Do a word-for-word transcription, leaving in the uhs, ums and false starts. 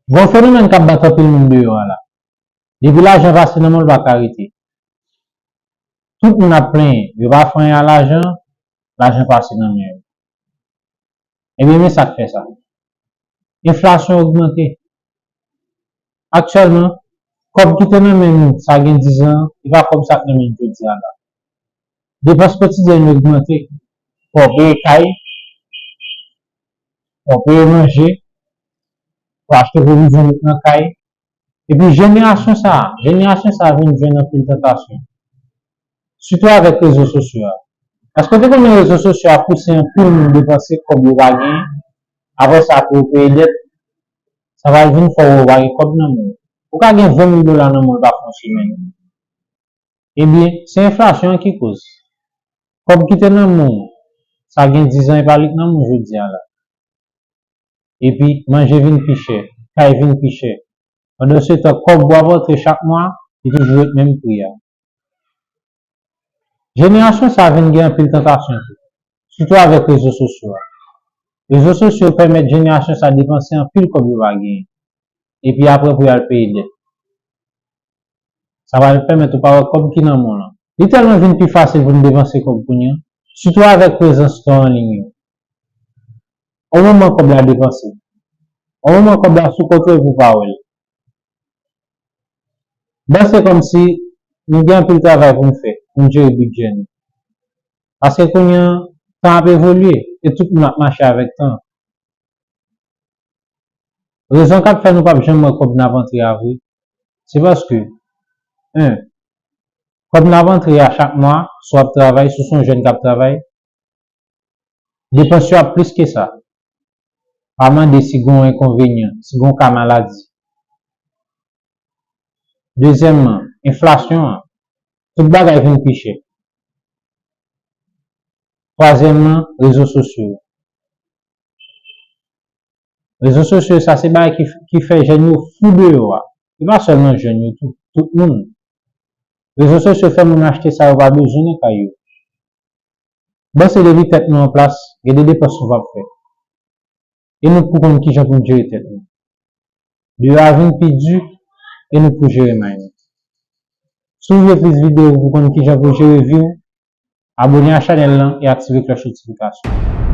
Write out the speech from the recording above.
Gen yon fenomèn k ap bat anpil moun deyò a la. Depi lajan pase nan men w, l pa ka rete. Tout moun ap plenyen, yo pa fè anyen a lajan, lajan pase nan men yo. Ebyen, men sa k fè sa. Enflasyon ogmante. Aktyèlman, kòb ki te nan men nou sa gen diz an, e pa kòb sa k nan men nou jodi a la. Depans kotidyèn yo ogmante. Fò w peye kay, fò w peye manje, fò w achte pwovizyon met nan kay. Epi jenerasyon sa a, jenerasyon sa a vin jwenn anpil tantasyon. Sitou avèk rezo sosyo a. Paske w te konnen rezo sosyo a pouse anpil moun depanse kòb yo pa genyen. Apre sa, pou yo peye dèt, sa va vin fè w pa gen kòb nan men w. Ou ka gen ven mil dola nan men w pa fè yon semèn. Ebyen, se enflasyon an ki koz. Kòb ki te nan men w sa gen diz an, e pa li k nan men w jodi a la. Epi, manje vin pi chè, kay vin pi chè. Pandansetan, kòb w ap rantre chak mwa, li toujou ret menm pri a. Jenerasyon sa a vin gen anpil tantasyon tou, sitou avèk rezo sosyo a. Rezo sosyo pèmèt jenerasyon sa a depanse anpil kòb yo pa genyen, epi apre pou y al peye dèt. Sa va pèmèt ou pa wè kòb ki nan men w lan. Li tèlman vin pi fasil pou n depanse kòb kounye a, sitou avèk prezans tò an liy yo. Yon moman kòb la depanse. Yon moman kòb la sou kont ou epi w pa wè l. Bon, se kòmsi nou gen anpil travay pou n fè, pou n jere bidjè nou. Paske kounye a, tan ap evolye, e tout moun ap mache avèk tan. Rezon k ap fè nou p ap janm wè kòb n ap antre a vre, se paske, en, kòb n ap antre a chak mwa, si w ap travay, si w se yon jèn k ap travay, depans yo ap plis ke sa. Pa mande si gen yon enkonvenyan, si gen yon ka maladi. Dezyèmman, enflasyon an. Tout bagay vin pi chè. Twazyèmman, rezo sosyo yo. Rezo sosyo yo, sa se bagay ki, ki fè jèn yo fou deyò a. E pa sèlman jèn yo tou, tout moun. Rezo sosyo fè moun achte sa yo pa bezwen nan kay yo. Bon, se depi tèt nou an plas, gen de depans nou p ap fè. E nou pou konn kijan pou n jere tèt nou. Deyò a vin pi di, e nou pou jere may nou. Si w vle plis videyo pou konn kijan pou jere vi w, abone a chanèl lan e aktive klòch notifikasyon.